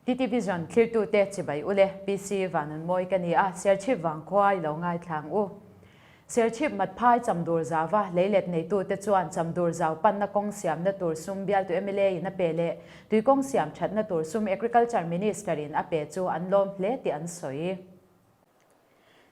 TTVision thlirtute chibai ule PC Vanunmawi ka ni a, Serchhip vangkhua i lo ngaithlang u. Serchhip Matphai Chamdur Zauva leilet neitute chuan Chamdur Zau panna kawng siamna tur sum bialtu mla in a pe leh tuikawng siam thatna tur sum Agriculture Minister in a pe chu an lawm hle tih an sawi.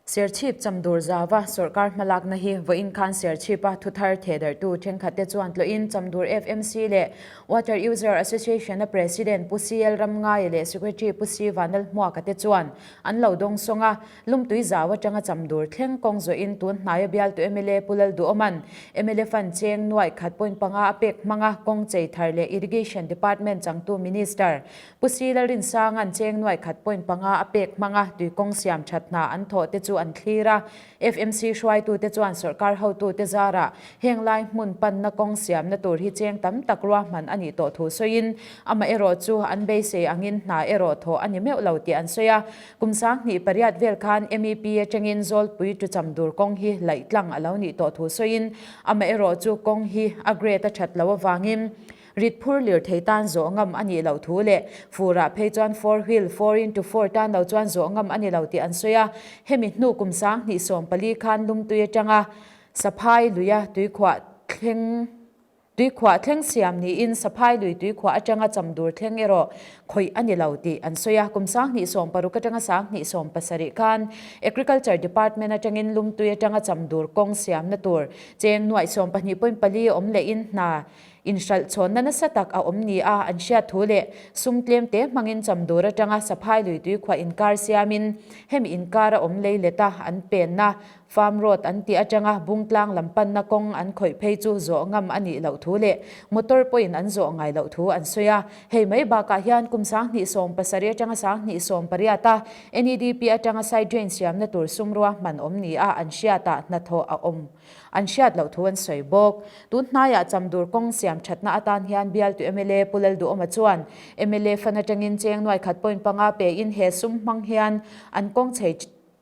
Serchhip Chamdur Zauva sawrkar hmalakna hi vawiin khan Serchhipa thuthar thehdarhtu thenkhatte chuan tlawhin Chamdur FMC leh Water User Association-a President Pu CL Ramngaia leh Secretary Pu C Vanlalhmuaka te chuan an lo dawngsawng a. Lumtui zau atanga Chamdur thleng kawng zawhin tun hnaia bialtu mla Pu Lalduhawman mla Fund cheng nuaih khat point panga a pek hmanga kawng chei thar leh Irrigation Department changtu Minister Pu Si Lalrinsanga'n cheng nuaih khat point panga a pek hmanga tuikawng siam that hna an thawh te chu an thlir a. FMC hruaitute chuan sawrkar hotute zarah heng lai hmun panna kawng siamna tur hi cheng tam tak ruahman a nih tawh thu sawiin amaherawh chu an beisei angin hna erawh thawh a ni meuh lo tih an sawi a. Kum 2008 vel khan MEP atangin Zawlpui Tuchamdur kawng hi laih tlang a lo nih tawh thu sawiin amaherawh chu kawng hi a grade a that loh avangin Rit phur lirthei tan zawh ngam a nih loh thu leh furah phei chuan four wheel, four into four tan lo chuan zawh ngam a ni lo tih an sawi a. Hemi hnu kum 2014 khan Lumtui atanga Saphai luia tuikhuah thleng tuikhuah thleng siam niin Saphai lui tuikhuah atanga Chamdur thleng erawh khawih a ni lo tih an sawi a. Kum 2016 atanga 2017 khan Agriculture Department atangin Lumtui atanga Chamdur kawng siamna tur cheng nuaih 12.4 awm lehin hna Inhralh chhawnna nasa tak a awm ni a an hriat thu leh sum tlem te hmangin Chamdur atanga Saphai lui tuikhuah inkar siamin hemi inkar a awm lei let a an penna Farm Road an tih atanga Bungtlang lam panna kawng an khawih phei chu zawh ngam a nih loh thu leh motor pawhin an zawh ngai loh thu an sawi a. Hei mai bakah hian kum 2017 atanga 2018 a NEDP atanga side drain siamna tur sum ruahman awm ni a an hriatah hnathawh a awm An hriat loh thu an sawi bawk. Tun hnaiah Chamdur kawng siam thatna atan hian bialtu mla Pu Lalduhawma chuan mla fan atangin cheng nuai khat point panga pein he sum hmang hian an kawng chei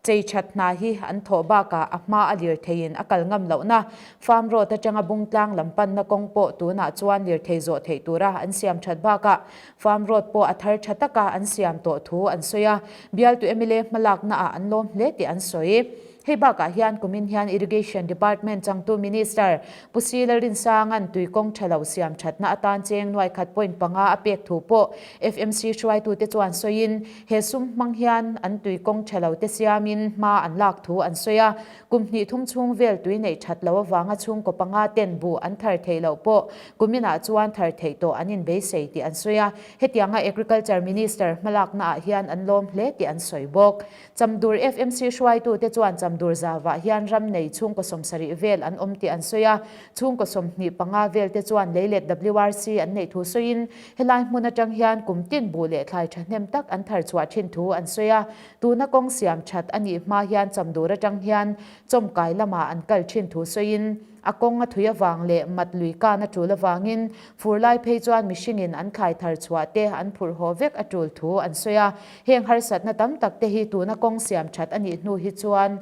chei that hna hi an thawh bakah a hma a lirtheiin a kal ngam lohna Farm Road atanga Bungtlang lam panna kawng pawh tunah chuan lirthei zawh theih tura an siam that bakah Farm Road pawh a thar tha taka an siam tawh thu an sawi a, bialtu mla hmalaknaah an lawm hle tih an sawi. Hei bakah hian kumin hian Irrigation Department changtu Minister Pu Si Lalrinsanga'n tui kawng tha lo siam thatna atan cheng nuai khat point panga a pek thu pawh FMC hruaitute chuan sawiin he sum hmang hian an tui kawng tha lo te siamin hma an lak thu an sawi a. Kum hnih thum chhung vel tui neih that loh avanga chhungkaw panga ten buh an thar theih loh pawh kuminah chuan thar theih tawh an inbeisei tih an sawi a. Hetianga Agriculture Minister hmalaknaah hian an lawm hle tih an sawi bawk. Chamdur FMC hruaitute chuan Chamdur zavah hian ram nei chhungkaw 70 vel an awm tih an sawi a, chhungkaw 25 vel te chuan leilet WRC an neih thu sawiin helai hmun atang hian kum tin buh leh thlai thahnem tak an thar chhuah thin thu an sawi a, tuna kawng siam that a nih hma hian Chamdur atang hian chawmkai lamah an kal thin thu sawiin A kawng a thui avang leh mat lui kan a tul avangin fur lai phei chuan mihringin an thlai thar chhuah te an phurh haw vek a tul thu an sawi a. Heng harsatna tam tak te hi tuna kawng siam that a nih hnu hi chuan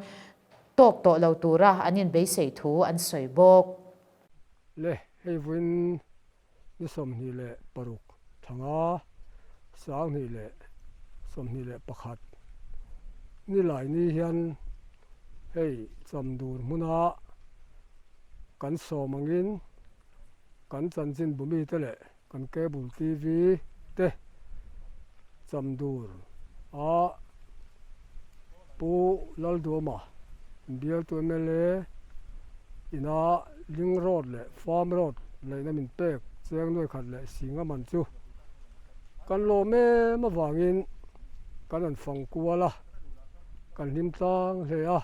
tawk tawh lo tura an inbeisei thu an sawi bawk. Le hei vawiin ni 26 thanga 2021 ni lai ni hian hei Chamdur hmuna kan sawm angin kan chanchin bumi te leh kan cable TV te Chamdur a Pu Lalduama bialtu mla ina Ling Road leh Farm Road laihna min pek cheng nuai khat leh singa man chu kan lawm em avangin kan han fang kual a, kan hlim tlang hle a,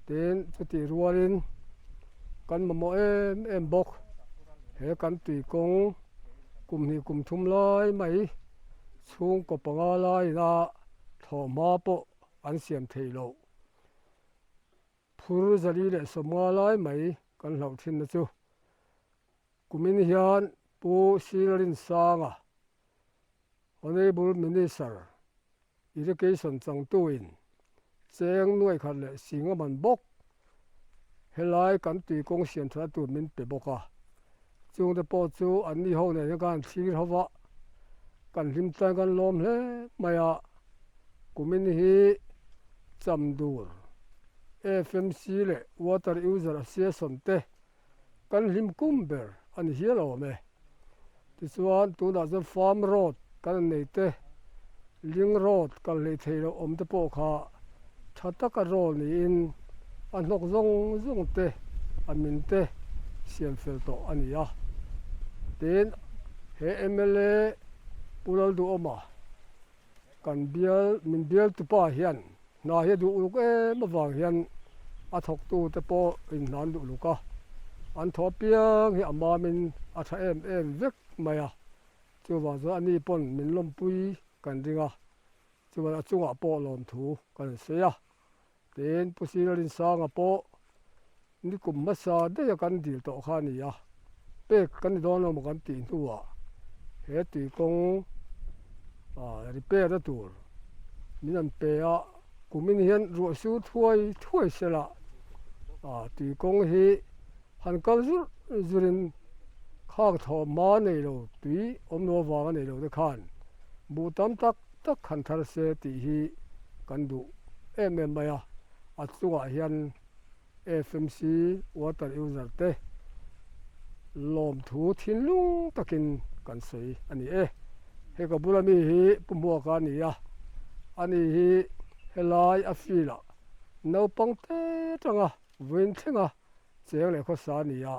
tin chutih rualin kan mamawh em em bawk. He kan tui kawng kum hnih kum thum lai mai chhungkaw panga laina thlawhhma pawh an siam thei loh. Phur 450 lai mai kan hlauh thinna chu kumin hian Pu Silrinsanga, Honourable Minister, Irrigation changtuin cheng nuai khat leh singa man bawk helai kan tui kawng siam thatna tur min pe bawk a. Chungte pawh chu anni ho nen hian kan han thlir ho va. Kan hlim chuan kan lawm hle mai a, kumin hi Chamdur, FMC leh Water User Association te kan hlim kum ber a ni hial awm e. Tichuan tunah chuan Farm Road kan han nei te, Ling Road kal hlei thei loh awm te pawh kha tha taka roll niin a hnawk zawng zawng te a min te siam fel tawh a ni a. Tin, he mla Pu Lalduhawma kan bial min bial tupa hian hna hi a duh uluk em avang hian a thawktu te pawh in hna an duh uluk a, an thawh apiang hi a mamin a tha em em vek mai a, chuvang chuan ani pawn min lawmpui kan ring a. Chuan a chungah pawh lawmthu kan han sawi a, tin Pu Siralinsanga pawh nikum hmasa daih a kan dil tawh kha a ni a, pek kan ni dawn lo maw kan tih hnuah he tuikawng repair na tur min han pe a, kumin hian ruah sur thuai thuai sela tuikawng hi han kal zurh zurhin khak thawh hma nei lo tui awm lo avanga nei lo te khan buh tam tak tak han thar se tih hi kan duh em em mai a, a chungah hian FMC water user te lawmthu thinlung takin kan sawi a ni e. Hei ka bula mi hi Pu Hmuaka a ni a, ani hi helai a field ah naupang te tanga vawiin thlenga cheng leh khawsa a ni a,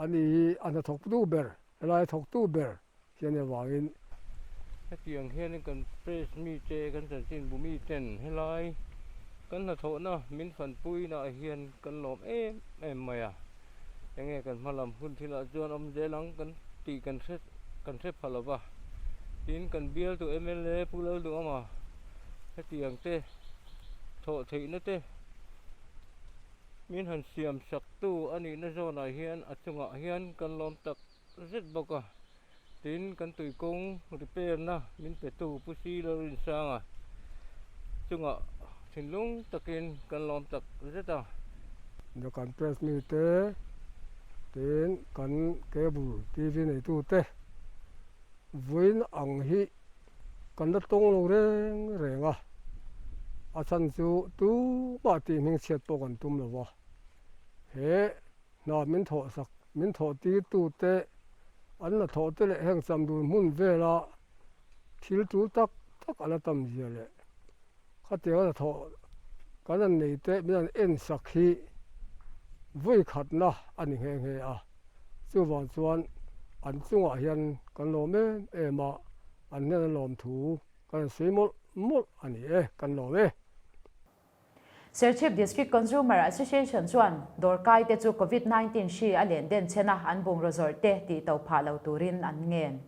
ani hi a hnathawktu ber, helai a thawktu ber Hian avangin. Hetiang hianin kan press mite, kan chanchinbu miten helai kan hnathawhna min fanpuinaah hian kan lawm em em mai a. Enge kan hma lam hun thilah chuan awm zel ang kan tih kan hre kan hre pha lo va. Tin, kan bialtu mla Pu Lalduhawma hetiang te thawh theihna te min han siam saktu a nihna zawnah hian a chungah hian kan lawm tak zet bawk a, tin kan tuikawng repair na min pe tu Pu Si Lalrinsanga chungah thinlung takin kan lawm tak zet a. Kan press mite tin kan cable TV neitu te vawiin ang hi kan la tawng lo reng reng a, a chhan chu tumah tih hming chhiat pawh kan tum lo va, he Hna min thawh sak, min thawh tir tute an la thawh te leh heng chamdun hmun vela thil tul tak tak a la tam zia leh khatiang a la thawh kan han nei te min han en sak hi vawi khatna a ni nghe nghe a. Chuvang chuan an chungah hian kan lawm em em a, an hnena lawmthu kan han sawi mawlh mawlh a ni e, kan lawm e. Serchhip District Consumer Association chuan dawrkai te chu Covid 19 hri a len den chen a, an bungraw zawrh te tih to phah lo turin an ngen.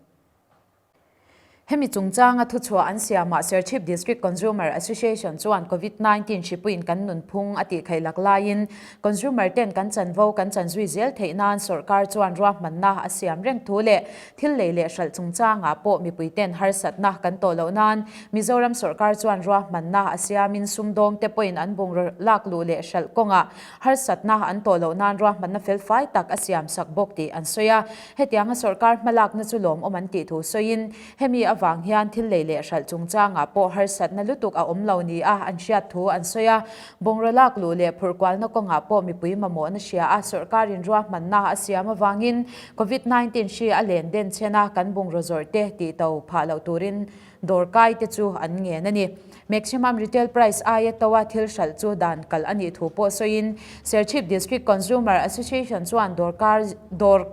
Hemi chungchanga thuchhuah an siamah Serchhip District Consumer Association chuan Covid 19 hripuiin kan nunphung a tih khaih lak laiin consumer ten kan chanvo kan chan zui zel theih nan sawrkar chuan ruahmanna a siam reng thu leh Thil lei leh hralh chungchangah pawh mipuiten harsatna kan tawh loh nan Mizoram sawrkar chuan ruahmanna a siamin sumdawngte pawhin an bungraw lak luh leh hralh kawngah harsatna an tawh loh nan ruahmanna felfai tak a siam sak bawk tih an sawi a. Hetianga sawrkar hmalakna chu lawmawm an tih thu sawiin hemi avang hian thil lei leh hralh chungchangah pawh harsatna lutuk a awm lo nia an hriat thu an sawi a. Bungraw lak luh leh phurh kualna kawngah pawh mipui mamawhna hria a sawrkarin ruahmanna a siam avangin Covid 19 hri a len den chhen a, kan bungraw zawrh te tih to phah loh turin dawrkai te chu an ngen a ni. Maximum retail price aia to a thil hralh chu dan kalh a nih thu pawh sawiin Serchhip District Consumer Association chuan dawrkar dawr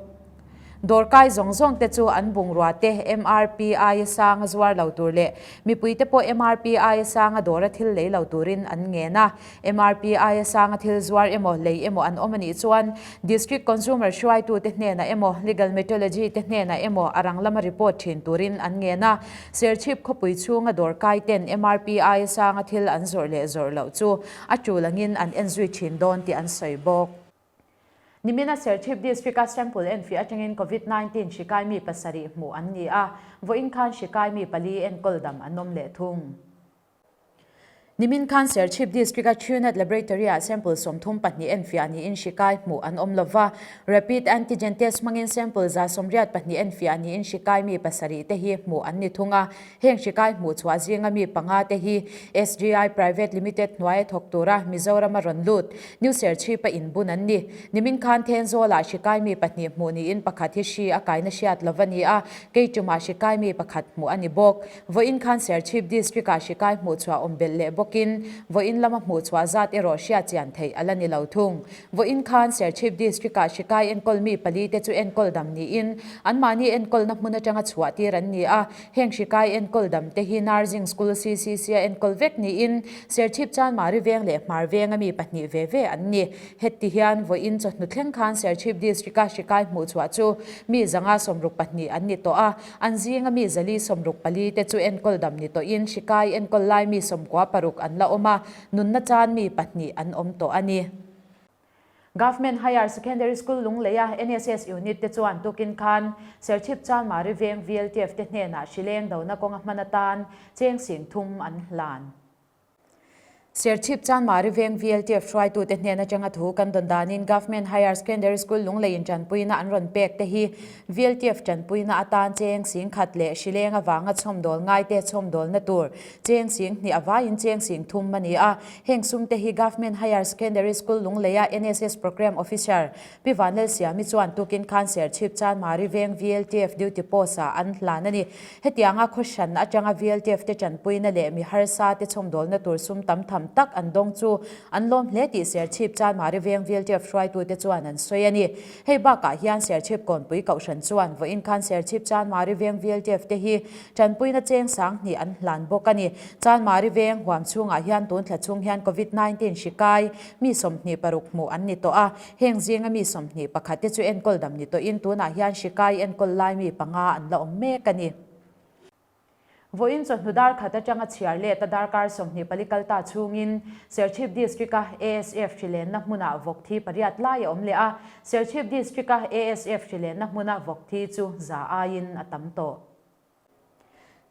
dawrkai zawng zawng te chu an bungrua te MRP aia sanga zuar lo tur leh mipui te pawh MRP aia sanga dawra thil lei lo turin an ngen a. MRP aia sanga thil zuar emaw lei emaw an awm a nih chuan District Consumer hruaitute hnenah emaw Legal Metrology te hnenah emaw a rang lama report thin turin an ngen a. Serchhip khawpui chhunga dawrkai ten MRP aia sanga thil an zawrh leh zawrh loh chu a tul angin an enzui thin dawn tih an sawi bawk. Nimina Serchhip District-a sample enfiah atangin Covid 19 hri kaimi pasarih hmuh an ni a, vawiin khan hri kaimi pali enkawl dam an awm leh thung. Nimin khan Serchhip District-a Chhunat Laboratory-ah sample 32 enfiah niin hri kai hmuh an awm lova. Rapid Antigen Test hmangin sample 182 enfiah niin hri kai mi pasarih te hi hmuh an ni thung a. Heng hri kai hmuh chhuah zinga mi panga te hi SGI Private Limited hnuaia thawk tura Mizorama rawn lut New Serchhip-a inbun an ni. Nimin khan Thenzawlah hri kai mi pahnih hmuh niin pakhat hi hri a kaina hriat lova ni a, keichumah hri kai mi pakhat hmuh a ni bawk. Vawiin khan Serchhip District-ah hri kai hmuhchhuah awm belh leh bawkin vawiin lama hmuhchhuah zat erawh hriat chian theih a la ni lo thung. Vawiin khan Serchhip District-ah hri kai enkawl mi pali te chu enkawl dam niin anmahni enkawlna hmun atanga chhuah tir an ni a. Heng hri kai enkawl dam te hi Nursing School CCC-a enkawl vek niin Serchhip Chanmari Veng leh Hmar Venga mi pahnih ve ve an ni. Heti hian vawiin chawhnu thleng khan Serchhip District-a hri kai hmuhchhuah chu mi 162 an ni tawh a. An zinga mi 464 te chu enkawl dam ni tawhin hri kai enkawl lai mi 96 an la awm a, nunna chan mi pahnih an awm tawh a ni. Government Higher Secondary School Lungleia NSS Unit te chuan tukin khan Serchhip Chanmari Veng VLTF te hnenah hrileng dona kawnga hman atan cheng sing thum an hlan. Serchhip Chanmari Veng VLTF hruaitute hnen atanga thu kan dawn danin Government Higher Secondary School Lunglei in tanpuina an rawn pek te hi VLTF tanpuina atan cheng sing khat leh hrileng avanga chhawmdawl ngaite chhawmdawlna tur cheng sing hnih avaiin cheng sing thum a ni a. Heng sum te hi Government Higher Secondary School Lungleia NSS Programme Officer Pi Vanlalsiami chuan tukin khan Serchhip Chanmari Veng VLTF duty post ah an hlan a ni. Hetianga khaw hran atanga VLTF te tanpuina leh mi harsa te chhawmdawlna tur sum tam tham tak an dawng chu an lawm hle tih Serchhip Chanmari Veng VLTF hruaitute chuan an sawi a ni. Hei bakah hian Serchhip Kawnpui Kohhran chuan vawiin khan Serchhip Chanmari Veng VLTF te hi tanpuina cheng sanghnih an hlan bawk a ni. Chanmari Veng huam chhungah hian tun thla chhung hian Covid 19 hri kai mi 26 hmuh an ni tawh a. Heng zinga mi 21 te chu enkawl dam ni tawhin tunah hian hri kai enkawl lai mi panga an la awm mek a ni. Vawiin chawhnu dar khat atanga chhiar let a darkar 24 kal ta chhungin Serchhip District-a ASF hrilenna hmunah vawk thi pariat lai a awm leh a, Serchhip District-a ASF hrilenna hmuna vawk thi chu za aiin a tam tawh.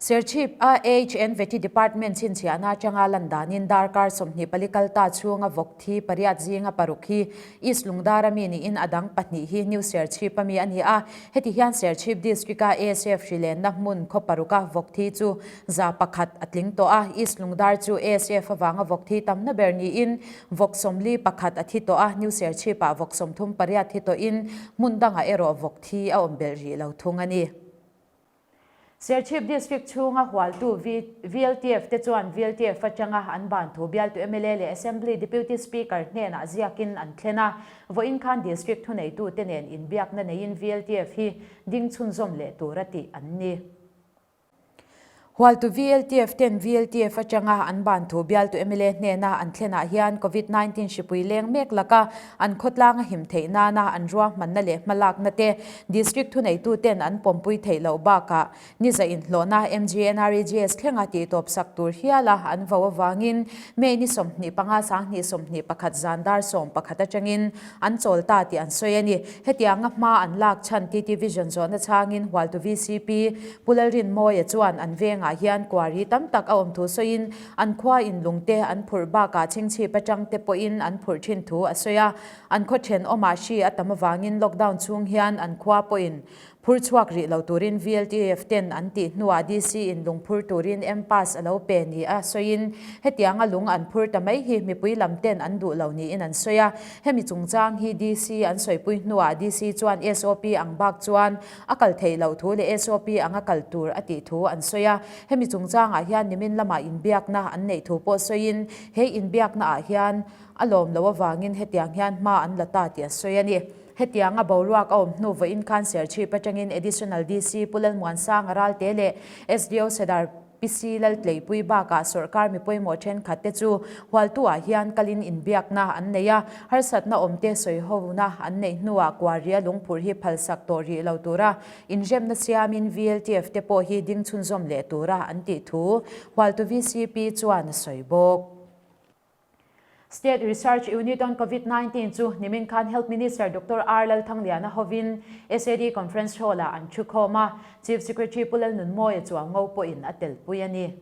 Serchhip a HN Vety Department chhinchhiahna atanga lan danin darkar 24 kal ta chhunga vawk thi pariat zinga paruk hi East Lungdara mi niin a dang pahnih hi New Serchhip a mi a ni a. Heti hian Serchhip District a ASF hrilenna hmun khaw paruka vawk thi chu 100 a tling tawh a. East Lungdar chu ASF avanga vawk thi tamna ber niin vawk 41 a thi tawh a. New Serchhip ah vawk 38 thi tawhin hmun dangah erawh vawk thi a awm belh rih lo thung a ni. Serchhip District chhunga hualtu VLTF te chuan VLTF atanga an ban thu bialtu mla leh Assembly Deputy Speaker hnenah ziakin an thlen a, vawiin khan District thuneitute nen inbiakna neiin VLTF hi ding chhunzawm leh tura tih an ni. Hualtu VLTF ten VLTF atanga an ban thu bialtu mla hnena an thlenah hian Covid 19 hripui leng mek laka an khawtlang a him theih nana an ruahmanna leh hmalakna te District thuneituten an pawmpui theih loh bakah niza inhlawhna MGNREGS thlenga tihtawp sak tur hiala an vo avangin May ni 25 2021 zan dar 11 atangin an chawl ta tih an sawi a ni. Hetianga hma an lak chhan TT Vision zawhna chhangin Hualtu VCP Pu Lalrinmawia chuan an vengah hian kuari tam tak a awm thu sawiin an khua in lungte an phurh bakah chhingchhip atang te pawhin an phurh thin thu a sawi a. An khaw thenawmah hri a tam avangin lockdown chhung hian an khua pawhin phur chhuak rih lo turin VLTF ten an tih hnuah DC in lung phur turin M-Pass a lo pe ni a sawiin hetianga lung an phur ta mai hi mipui lam ten an duh lo niin an sawi a. Hemi chungchang hi DC an sawipui hnuah DC chuan SOP ang bak chuan a kal theih loh thu leh SOP anga kal tur a tih thu an sawi a. Hemi chungchangah hian nimin lamah inbiakna an neih thu pawh sawiin he inbiakna ah hian A lawm loh avangin hetiang hian hma an la ta tih a sawi a ni. Hetianga boruak a awm hnu vawiin khan Serchhip atangin Additional DC Pu Lalmuansanga Ralte leh SDO Sadar PC Laltleipui bakah sawrkar mi pawimawh thenkhat te chu Hualtu-ah hian kalin inbiakna an nei a, harsatna awmte sawihona an neih hnuah Kuaria lungphurh hi phalsak tawh rih lo tura inremna siamin VLTF te pawh hi ding chhunzawm leh tura an tih thu Hualtu VCP chuan a sawi bawk. State Research Unit on Covid 19 chu nimin khan Health Minister Doctor R Lalthangliana hovin SAD Conference Hall-ah an thu khawm a, Chief Secretary Pu Lalnunmawia chuang ngo pawhin a telpui a ni.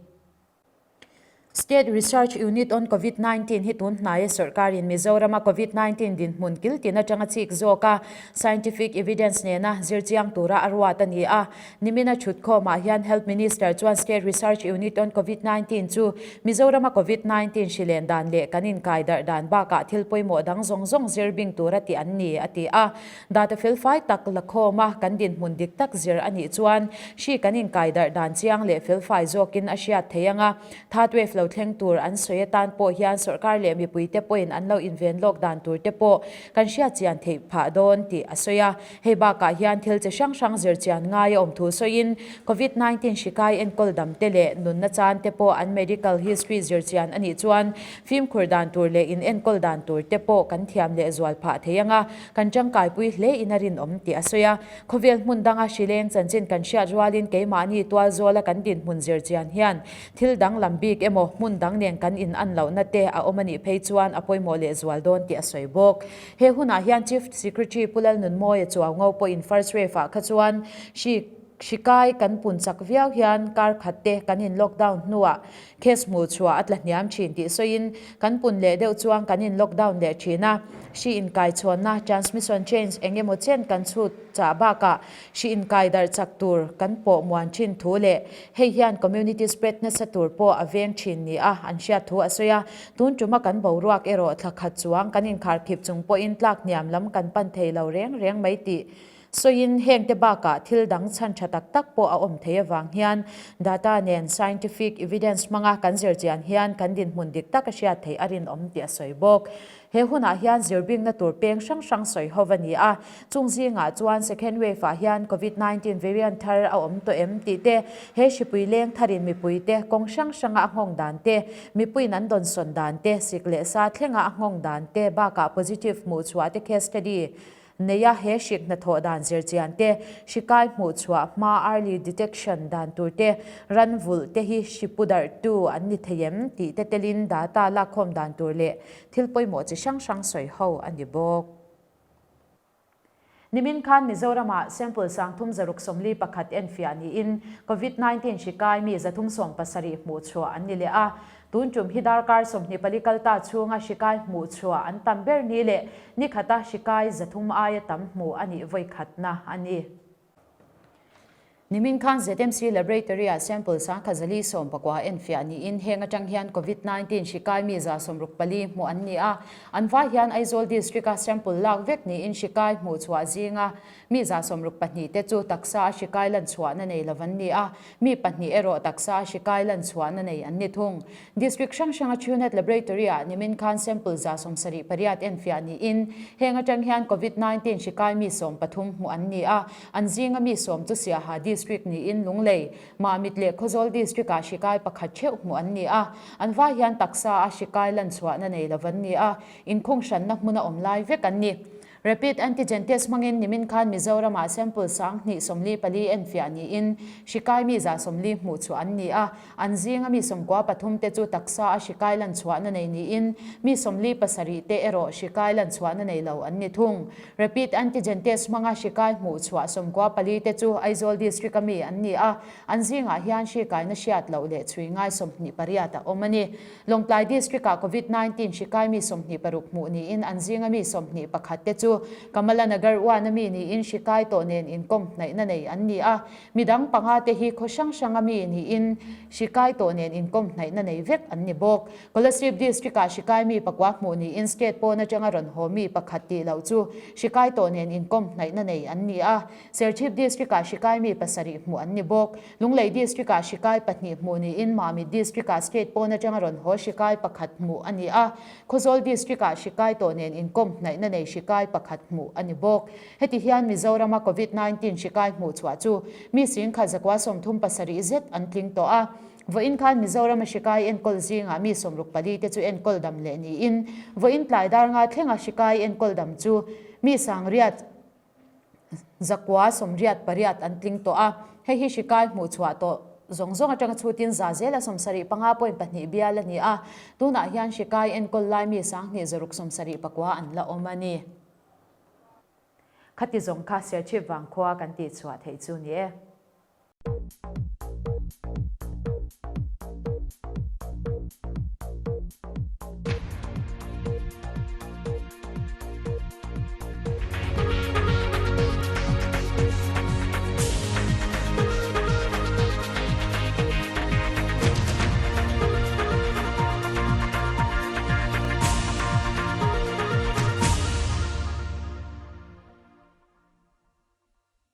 State Research Unit on Covid 19 hi tun hnaia sawrkarin Mizorama Covid 19 dinhmun kil tin atanga chik zawka scientific evidence nena zirchiang tura a ruat a ni a. Nimina thutkhawmah hian Health Minister chuan State Research Unit on Covid 19 chu Mizorama Covid 19 hri len dan leh kan inkai darh dan bakah thil pawimawh dang zawng zawng zir bing tura tih an ni, a ti a. Data felfai tak la khawma kan dinhmun dik tak zir a nih chuan hri kan inkai darh dan chiang leh felfai zawkin a hriat thei ang a. Third wave lo thleng tur an sawi atan pawh hian sawrkar leh mipuite pawhin an lo inven lawk dan tur te pawh kan hriat chian theih phah dawn tih a sawi a. Hei bakah hian thil chi hrang hrang zir chian ngai a awm thu sawiin Covid 19 hri kai enkawl dam te leh nunna chan te pawh an medical history zir chian a nih chuan Fimkhur dan tur leh in enkawl dan tur te pawh kan thiam leh zual phah thei ang a, kan tangkaipui hle in a rinawm tih a sawi a. Khawvel hmun danga hrileng chanchin kan hriat rualin keimahni tualzawla kan dinhmun zir chian hian thil danglam bik emaw hmun dang nen kan in an lohna te a awm a nih phei chuan a pawimawh leh zual dawn tih a sawi bawk. He hunah hian Chief Secretary Pu Lalnunmawia Chuaungo pawhin First Wave ah kha chuan hri Hri kai kan pun chak viau hian kar khat te kan in lockdown hnuah case hmuh chhuah a tla hniam thin tih sawiin kan pun leh deuh chuan kan in lockdown leh thin a. Hri inkai chhawnna, transmission chains, eng emaw chen kan chhut chah bakah hri inkai darh chak tur kan pawh muan thin thu leh hei hian community spread nasa tur pawh a veng thin ni a an hriat thu a sawi a. Tun tuma kan boruak erawh thla khat chuang kan inkharkhip chung pawhin tlak hniam lam kan pan thei lo reng reng mai tih Sawiin hengte bakah thil dang chhan tha tak tak pawh a awm thei avang hian data nen scientific evidence hmanga kan zir chian hian kan dinhmun dik tak a hriat theih a rinawm tih a sawi bawk. He hunah hian zirbingna tur peng hrang hrang sawi ho a ni a, chung zingah chuan second wave ah hian covid 19 variant thar a awm tawh em tih te, he hripui leng tharin mipuite kawng hrang hranga a nghawng dan te, mipuiin an dawnsawn dan te, sik leh sa thlenga a nghawng dan te bakah positive hmuhchhuah te case study Neia he hrik hnathawh dan zirchian te, hri kai hmuh chhuah hma early detection dan tur te, ran vulh te hi hri pu darhtu an ni thei em tih te telin data lakkhawm dan tur leh thil pawimawh chi hrang hrang sawi ho a ni bawk. Nimin khan Mizoramah sample 3141 enfiah niin Covid 19 hri kai mi 370 hmuh chhuah an ni leh a. Tun tum hi darkar 24 kal ta chhunga hri kai hmuh chhuah an tam ber ni leh ni khata hri kai 300 aia tam hmuh a nih vawi khatna a ni. Nimin khan ZMC Laboratory-ah sample 1419 enfiah niin heng atang hian Covid 19 hri kai mi 64 hmuh an ni a. An vai hian Aizawl District-a sample lak vek niin hri kai hmuh chhuah zinga mi 62 te chu taksa a hri kai lan chhuahna nei lo an ni a. Mi pahnih erawh taksa a hri kai lan chhuahna nei an ni thung. District hrang hranga Truenat Laboratory-ah nimin khan sample 78 enfiah niin heng atang hian Covid 19 hri kai mi 13 hmuh an ni a, an zinga mi sawm chu Siaha District niin Lunglei, Mamit leh Khawzawl District-ah hri kai pakhat theuh hmuh an ni a, an vai hian taksa a hri kai lan chhuahna nei lo an ni a, inkhung hranna hmuna awm lai vek an ni. Rapid antigen test hmangin nimin khan Mizoramah sample 2044 enfiah niin hri kai mi 40 hmuh chhuah an ni a, an zinga mi 93 te chu taksa a hri kai lan chhuahna nei niin mi 47 te erawh hri kai lan chhuahna nei lo an ni thung. Rapid antigen test hmanga hri kai hmuh chhuah 94 te chu Aizawl district a mi an ni a, an zingah hian hri kaina hriat loh leh chhui ngai 28 a awm a ni. Lawngtlai District-ah Covid 19 hri kai mi 26 hmuh niin an zinga mi 21 te chu Kamala Nagar uana mi niin hri kai tawh nen inkawm hnaihna nei an ni a, midang panga te hi khaw hrang hranga mi niin hri kai tawh nen inkawm hnaihna nei vek an ni bawk. Kolasib District-ah hri kai mi pakua hmuh niin state pawn atanga rawn haw mi pakhat tih loh chu hri kai tawh nen inkawm hnaihna nei an ni a, Serchhip District-ah hri kai mi pasarih hmuh an ni bawk. Lunglei District-ah hri kai pahnih hmuh niin Mamit District-ah state pawn atanga rawn haw hri kai pakhat hmuh a ni a, Khawzawl District-ah hri kai tawh nen inkawm hnaihna nei hri kai pakhat hmuh a ni bawk. Heti hian Mizorama Covid 19 hri kai hmuh chhuah chu mi singkhat zakua 37 zet an tling tawh a. Vawiin khan Mizorama hri kai enkawl zingah mi 64 te chu enkawl dam leh niin vawiin tlai dar nga thlenga hri kai enkawl dam chu mi sangriat 188 an tling tawh a, hei hi hri kai hmuh chhuah tawh zawng zawng atanga chhutin za zela 75.2 bial a ni a, tunah hian hri kai enkawl lai mi 2679 an la awm a ni. Khati zawng kha Serchhip vangkhua kan tih chhuah theih chu ni e.